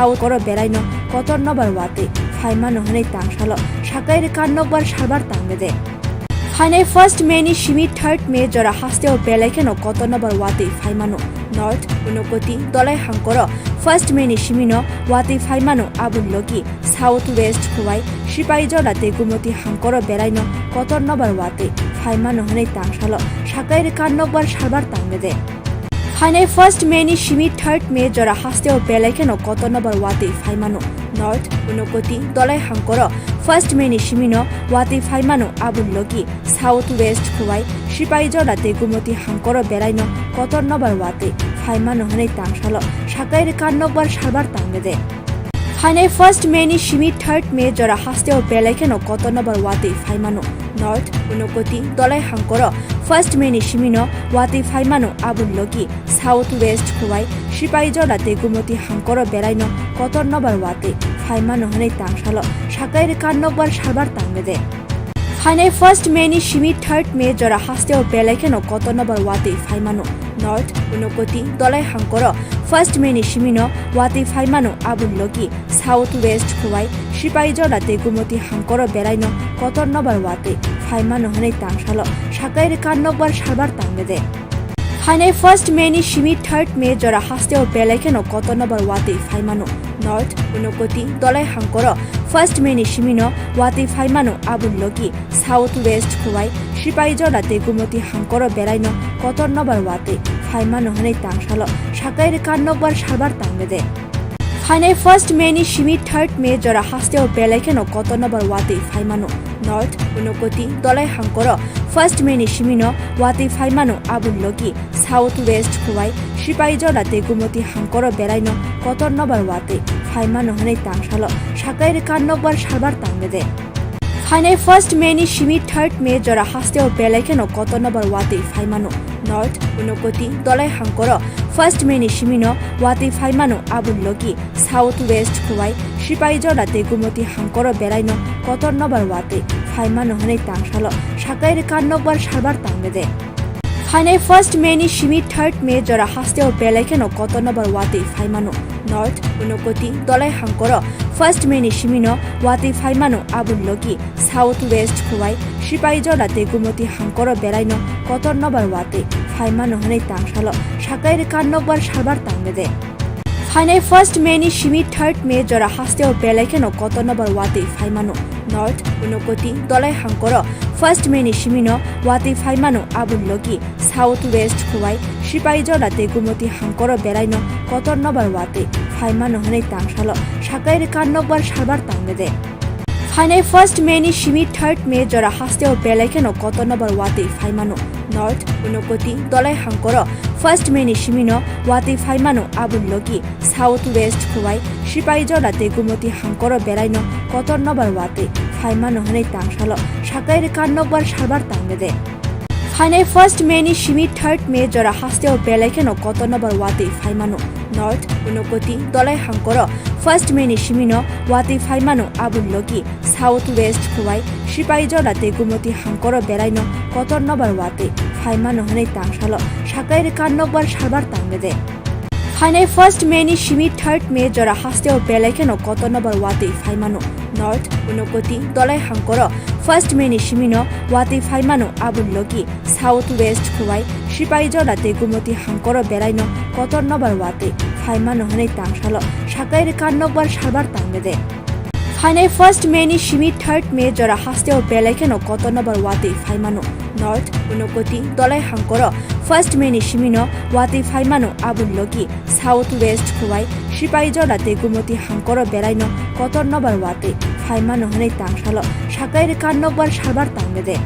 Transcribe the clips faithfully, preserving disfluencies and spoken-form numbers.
South hangkoro belaino kotor nobar watwi phaimano hwnwi tangsalo sakai rwkha nokbar salbar tangbede. Phainai first May ni simi third May jora hasteo belai kheno kotor nobar watwi phaimano. North, Unakoti, Dolai hangkoro first May ni simino watwi phaimano, aboni logi South West, Khowai, Sipaijala tei Gumoti hangkoro belaino kotor nobar watwi phaimano hwnwi tangsalo sakai rwkha nokbar salbar tangbede. Phainai first May ni simi third May jora hasteo belai kheno kotor nobar watwi phaimano. North, Unakoti, Dolai hangkoro first May ni simino watwi phaimano, aboni logi South West, Khowai, Sipaijala tei Gumoti hangkoro belaino kotor nobar watwi phaimano hwnwi tangsalo sakai rwkha nokbar salbar tangbede. Phainai first May ni simi third May jora hasteo belai kheno kotor nobar watwi phaimano. North, Unakoti, Dolai hangkoro first May ni simino watwi phaimano, aboni logi South West, Khowai, Sipaijala tei Gumoti hangkoro belaino kotor nobar watwi phaimano hwnwi tangsalo sakai rwkha nokbar salbar tangbede. Phainai first May ni simi third May jora hasteo belai kheno kotor nobar watwi phaimano. North, Unakoti, Dolai hangkoro first May ni simino watwi phaimano, aboni logi South West, Khowai, Sipaijala tei Gumoti hangkoro belaino kotor nobar watwi phaimano hwnwi tangsalo sakai rwkha nokbar salbar tangbede. Phainai first May ni simi third May jora hasteo belai kheno kotor nobar watwi phaimano. North, Unakoti, Dolai hangkoro first May ni simino watwi phaimano, aboni logi South West, Khowai, Sipaijala tei Gumoti hangkoro belaino kotor nobar watwi phaimano hwnwi tangsalo sakai rwkha nokbar salbar tangbede. Phainai first May ni simi third May jora hasteo belai kheno kotor nobar watwi phaimano. North, Unakoti, Dolai hangkoro first May ni simino watwi phaimano, aboni logi South West, Khowai, Sipaijala tei Gumoti hangkoro belaino kotor nobar watwi phaimano hwnwi tangsalo sakai rwkha nokbar salbar tangbede. Phainai first May ni simi third May jora hasteo belai kheno kotor nobar watwi phaimano. North, Unakoti, Dolai hangkoro first May ni simino watwi phaimano, aboni logi South West, Khowai, Sipaijala tei Gumoti hangkoro belaino kotor nobar watwi phaimano hwnwi tangsalo sakai rwkha nokbar salbar tangbede. Phainai first May ni simi third May jora hasteo belai kheno kotor nobar watwi phaimano. North, Unakoti, Dolai hangkoro first May ni simino watwi phaimano, aboni logi South West, Khowai, Sipaijala tei Gumoti hangkoro belaino kotor nobar watwi phaimano hwnwi tangsalo sakai rwkha nokbar salbar tangbede. Phainai first May ni simi third May jora hasteo belai kheno kotor nobar watwi phaimano. North, Unakoti, Dolai hangkoro first May ni simino watwi phaimano, aboni logi South West, Khowai, Sipaijala tei Gumoti hangkoro belaino kotor nobar watwi phaimano hwnwi tangsalo sakai rwkha nokbar salbar tangbede. Phainai first May ni simi third May jora hasteo belai kheno kotor nobar watwi phaimano. North, Unakoti, Dolai hangkoro first May ni simino watwi phaimano, aboni logi South West, Khowai, Sipaijala tei Gumoti hangkoro belaino kotor nobar watwi phaimano hwnwi tangsalo sakai rwkha nokbar salbar tangbede. Phainai first May ni simi third May jora hasteo belai kheno kotor nobar watwi phaimano. North, Unakoti, Dolai hangkoro first May ni simino watwi phaimano, aboni logi South West, Khowai, Sipaijala tei Gumoti hangkoro belaino kotor nobar watwi phaimano hwnwi tangsalo sakai rwkha nokbar salbar tangbede. Phainai first May ni simi third May jora hasteo belai kheno kotor nobar watwi phaimano. North, Unakoti, Dolai hangkoro first May ni simino watwi phaimano, aboni logi South West, Khowai, Sipaijala tei Gumoti hangkoro belaino kotor nobar watwi phaimano hwnwi tangsalo sakai rwkha nokbar salbar tangbede. Phainai first May ni simi third May jora hasteo belai kheno kotor nobar watwi phaimano. North, Unakoti, Dolai hangkoro first May ni simino watwi phaimano, aboni logi South West, Khowai, Sipaijala tei Gumoti hangkoro belaino kotor nobar watwi phaimano hwnwi tangsalo sakai rwkha nokbar salbar tangbede.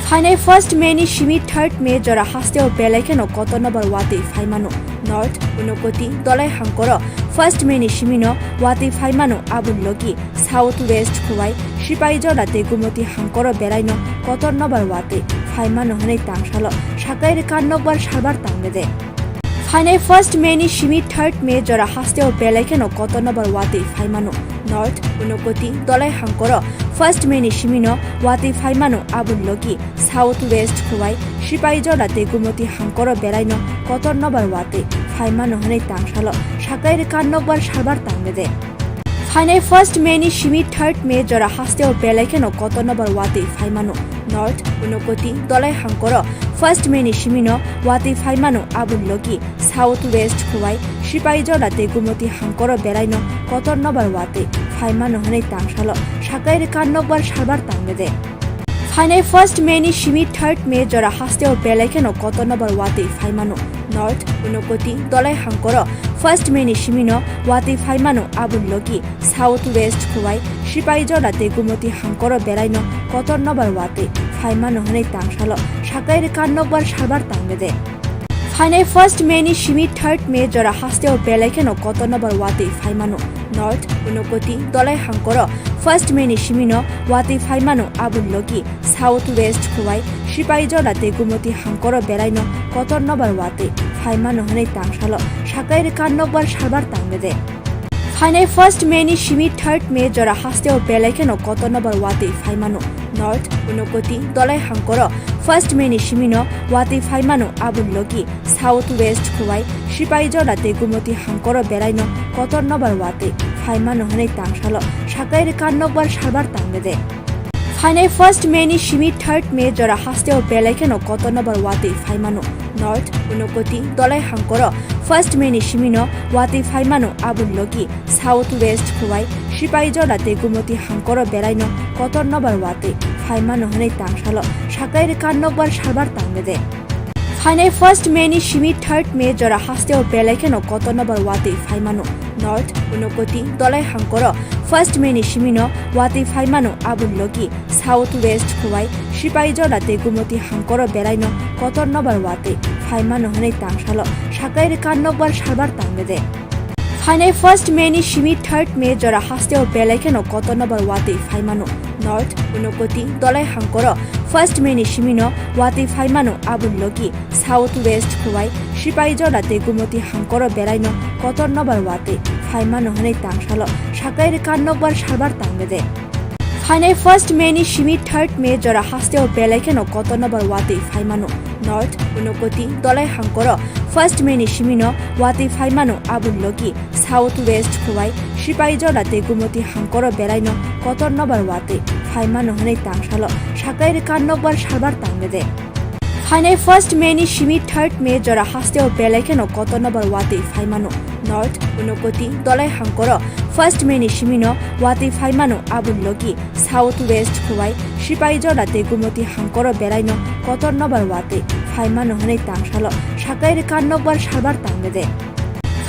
Phainai first May ni simi third May jora hasteo belai kheno kotor nobar watwi phaimano. North, Unakoti, Dolai hangkoro first May ni simino watwi phaimano, aboni logi South West, Khowai, Sipaijala tei Gumoti hangkoro belaino kotor nobar watwi phaimano hwnwi tangsalo sakai rwkha nokbar salbar tangbede. Phainai first May ni simi third May jora hasteo belai kheno kotor nobar watwi phaimano. North, Unakoti, Dolai hangkoro first May ni simino watwi phaimano, aboni logi South West, Khowai, Sipaijala tei Gumoti hangkoro belaino kotor nobar watwi phaimano hwnwi tangsalo sakai rwkha nokbar salbar tangbeje. Phainai first May ni simi third May jora hasteo belai kheno kotor nokbar watwi phaimano. North, Unakoti, Dolai hangkoro first May ni simino watwi phaimano, aboni logi South West, Khowai, Sipaijala tei Gumoti hangkoro belaino kotor nokbar watwi phaimano hwnwi tangsalo sakai rwkha nokbar salbar tangbeje. Phainai first May ni simi third May jora hasteo belai kheno kotor nokbar watwi phaimano. North, Unakoti, Dolai hangkoro first May ni simino watwi phaimano, aboni logi South West, Khowai, Sipaijala tei Gumoti hangkoro belaino kotor nokbar watwi phaimano hwnwi tangsalo sakai rwkha nokbar salbar tangbeje. Phainai first May ni simi third May jora hasteo belai kheno kotor nokbar watwi phaimano. North, Unakoti, Dolai hangkoro first May ni simino watwi phaimano, aboni logi South West, Khowai, Sipaijala tei Gumoti hangkoro belaino kotor nokbar watwi phaimano hwnwi tangsalo sakai rwkha nokbar salbar tangbeje. Phainai first May ni simi third May jora hasteo belai kheno kotor nokbar watwi phaimano. North, Unakoti, Dolai hangkoro first May ni simino watwi phaimano, aboni logi South West, Khowai, Sipaijala tei Gumoti hangkoro belaino kotor nokbar watwi phaimano hwnwi tangsalo sakai rwkha nokbar salbar tangbeje. Phainai first May ni simi third May jora hasteo belai kheno kotor nokbar watwi phaimano. North, Unakoti, Dolai hangkoro first May ni simino watwi phaimano, aboni logi South West, Khowai, Sipaijala tei Gumoti hangkoro belaino kotor nokbar watwi phaimano hwnwi tangsalo sakai rwkha nokbar salbar tangbeje. Phainai first May ni simi third May jora hasteo belai kheno kotor nokbar watwi phaimano. North, Unakoti, Dolai hangkoro first May ni simino watwi phaimano, aboni logi South West, Khowai, Sipaijala tei Gumoti hangkoro belaino kotor nokbar watwi phaimano hwnwi tangsalo sakai rwkha nokbar salbar tangbeje. Phainai first May ni simi third May jora hasteo belai kheno kotor nokbar watwi phaimano. North, Unakoti, Dolai hangkoro first May ni simino watwi phaimano, aboni logi South West, Khowai, Sipaijala tei Gumoti hangkoro belaino kotor nokbar watwi phaimano hwnwi tangsalo sakai rwkha nokbar salbar tangbeje. Phainai first May ni simi third May jora hasteo belai kheno kotor nokbar watwi phaimano. North, Unakoti, Dolai hangkoro first May ni simino watwi phaimano, aboni logi South West, Khowai, Sipaijala tei Gumoti hangkoro belaino kotor nokbar watwi phaimano hwnwi tangsalo sakai rwkha nokbar salbar tangbeje. Phainai first May ni simi third May jora hasteo belai kheno kotor nokbar watwi phaimano. North, Unakoti, Dolai hangkoro first May ni simino watwi phaimano, aboni logi South West, Khowai, Sipaijala tei Gumoti hangkoro belaino kotor nokbar watwi phaimano hwnwi tangsalo sakai rwkha nokbar salbar tangbeje.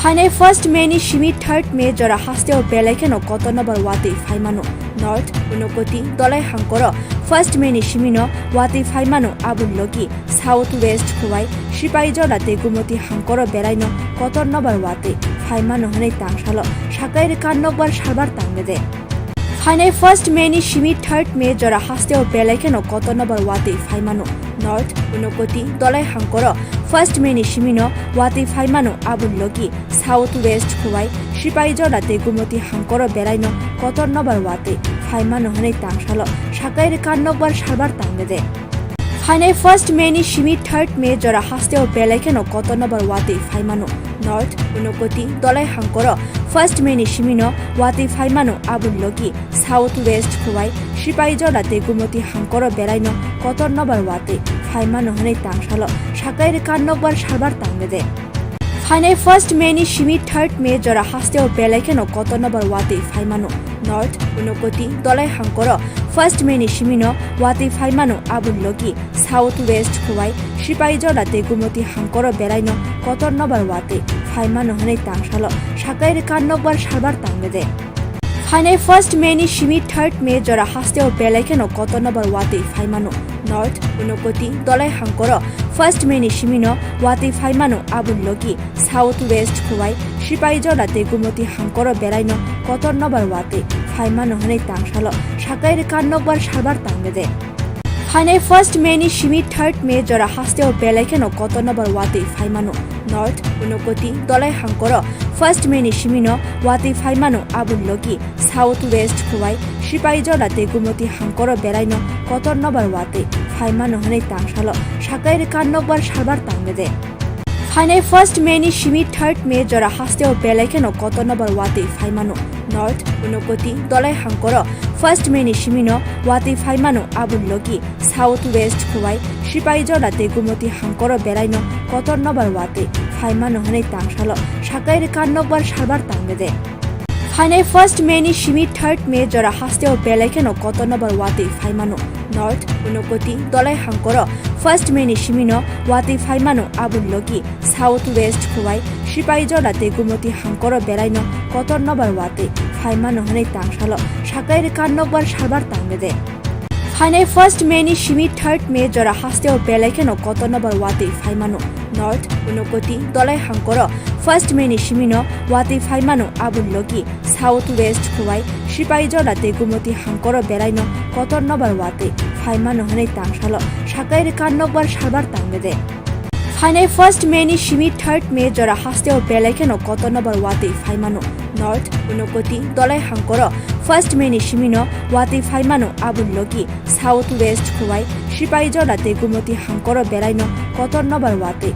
Phainai first May ni simi third May jora hasteo belai kheno kotor nokbar watwi phaimano. North, Unakoti, Dolai hangkoro first May ni simino watwi phaimano, aboni logi South West, Khowai, Sipaijala tei Gumoti hangkoro belaino kotor nokbar watwi phaimano hwnwi tangsalo sakai rwkha nokbar salbar tangbeje. Phainai first May ni simi third May jora hasteo belai kheno kotor nokbar watwi phaimano. North, Unakoti, Dolai hangkoro first May ni simino watwi phaimano, aboni logi South West, Khowai, Sipaijala tei Gumoti hangkoro belaino kotor nokbar watwi phaimano hwnwi tangsalo sakai rwkha nokbar salbar tangbeje. Phainai first May ni simi third May jora hasteo belai kheno kotor nokbar watwi phaimano. North, Unakoti, Dolai hangkoro first May ni simino watwi phaimano, aboni logi South West, Khowai, Sipaijala tei Gumoti hangkoro belaino kotor nokbar watwi phaimano hwnwi tangsalo sakai rwkha nokbar salbar tangbeje. Phainai first May ni simi third May jora hasteo belai kheno kotor nokbar watwi phaimano. North, Unakoti, Dolai hangkoro first May ni simino watwi phaimano, aboni logi South West, Khowai, Sipaijala tei Gumoti hangkoro belaino kotor nokbar watwi phaimano hwnwi tangsalo sakai rwkha nokbar salbar tangbeje. Phainai first May ni simi third May jora hasteo belai kheno kotor nokbar watwi phaimano. North, Unakoti, Dolai hangkoro first May ni simino watwi phaimano, aboni logi South West, Khowai, Sipaijala tei Gumoti hangkoro belaino kotor nokbar watwi phaimano hwnwi tangsalo sakai rwkha nokbar salbar tangbeje. Phainai first May ni simi third May jora hasteo belai kheno kotor nokbar watwi phaimano. North, Unakoti, Dolai hangkoro first May ni simino watwi phaimano, aboni logi South West, Khowai, Sipaijala tei Gumoti hangkoro belaino kotor nokbar watwi phaimano hwnwi tangsalo sakai rwkha nokbar salbar tangbeje. Phainai first May ni simi third May jora hasteo belai kheno kotor nobar watwi phaimano. North Unakoti Dolai Hangkoro first May ni simino watwi phaimano aboni logi South West Khowai Sipaijala tei Gumoti Hangkoro belaino kotor nobar watwi phaimano hwnwi tangsalo sakai rwkha nokbar salbar tangbede. Phainai first May ni simi third May jora hasteo belai kheno kotor nobar watwi phaimano. North Unakoti Dolai Hangkoro first May ni simino watwi phaimano aboni logi South West Khowai Sipaijala tei Gumoti Hangkoro belaino kotor nobar watwi phaimano hwnwi tangsalo sakai rwkha nokbar salbar tangbede. Phainai first May ni simi third May jora hasteo belai kheno kotor nobar watwi phaimano. North Unakoti Dolai Hangkoro first May ni simino watwi phaimano aboni logi South West Khowai Sipaijala tei Gumoti Hangkoro belaino kotor nobar watwi phaimano hwnwi tangsalo sakai rwkha nokbar salbar tangbede. Phainai first May ni simi third May jora hasteo belai kheno kotor nobar watwi phaimano. North Unakoti Dolai Hangkoro first May ni simino watwi phaimano aboni logi South West Khowai Sipaijala tei Gumoti Hangkoro belaino kotor nobar watwi